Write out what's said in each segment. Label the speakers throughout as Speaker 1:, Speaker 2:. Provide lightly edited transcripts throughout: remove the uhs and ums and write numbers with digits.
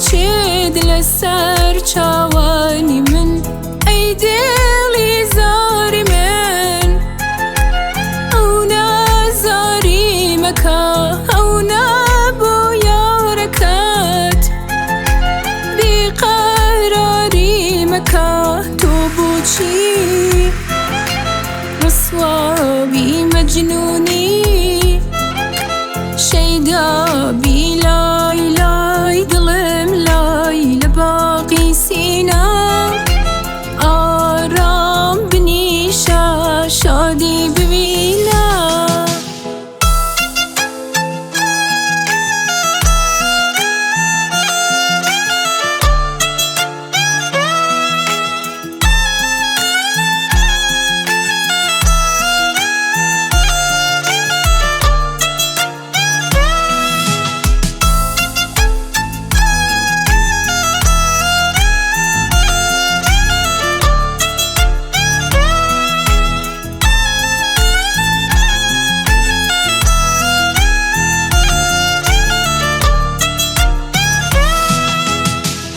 Speaker 1: دەچێت لەسەر چاوانی من، ئەی دڵی زاری من. ئەو نازاری مەکە، ئەو نابۆ یارەکەت، بێقەراری مەکە تۆ بۆچی ڕسوابی مەجنونی؟ شەیدا بی لای لای دڵم لای لە باقی سینا، ئارام بنیشە شادی ببینە.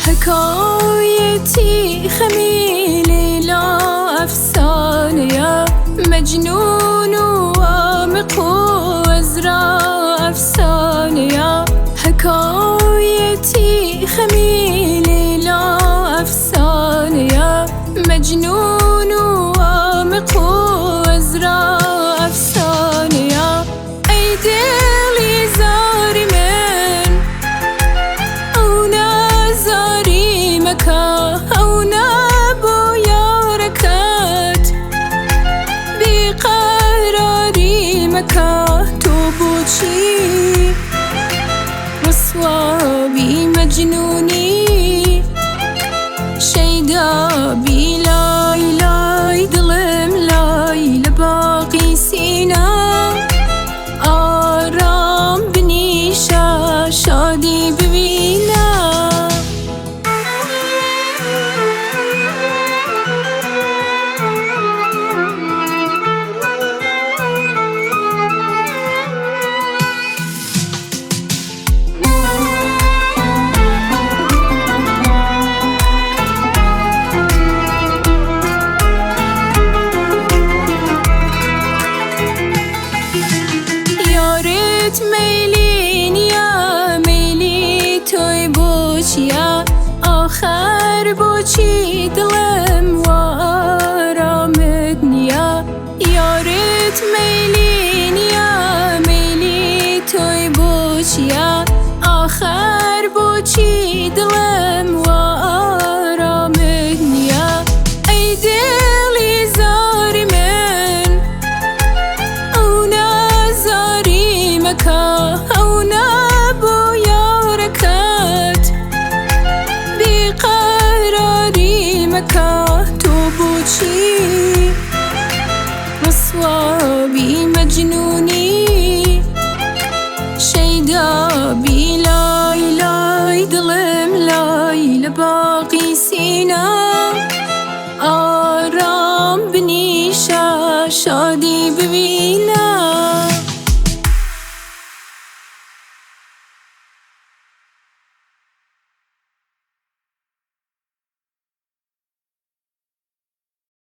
Speaker 1: حکایەتی خەمی لەیلا ئەفسانەیە، مەجنون و وامق و ئەزرا ئەفسانەیە. حکایەتی خەمی لەیلا ئەفسانەیە، مەجنون و وامق و ئەزرا ئەفسانەیە. ئەی دڵی زاری من، ئەو نازاری مەکە، ئەو نابۆ یارەکەت، بێقەراری مەکە تۆ بۆچی ڕسوابی مەجنونی؟ شەیدا بی لای لای دڵم لای لە باقی سینا، ئارام بنیشە شادی ببینە. یارت مەیلی نییە، مەیلی تۆی بۆچیە؟ ئاخەر بۆچی دڵم وا ئارامت نییە؟ یارت مەیلی نییە، مەیلی تۆی بۆچیە؟ ئاخەر بۆچی دڵم وا ئارامت نییە؟ ئەی دڵی زاری من، ئەو نازاری مەکە، ئەو نابۆ یارەکەت، بێقەراری مەکە تۆ بۆچی ڕسوابی مەجنونی؟ شەیدا بی لای لای دڵم لای لە باقی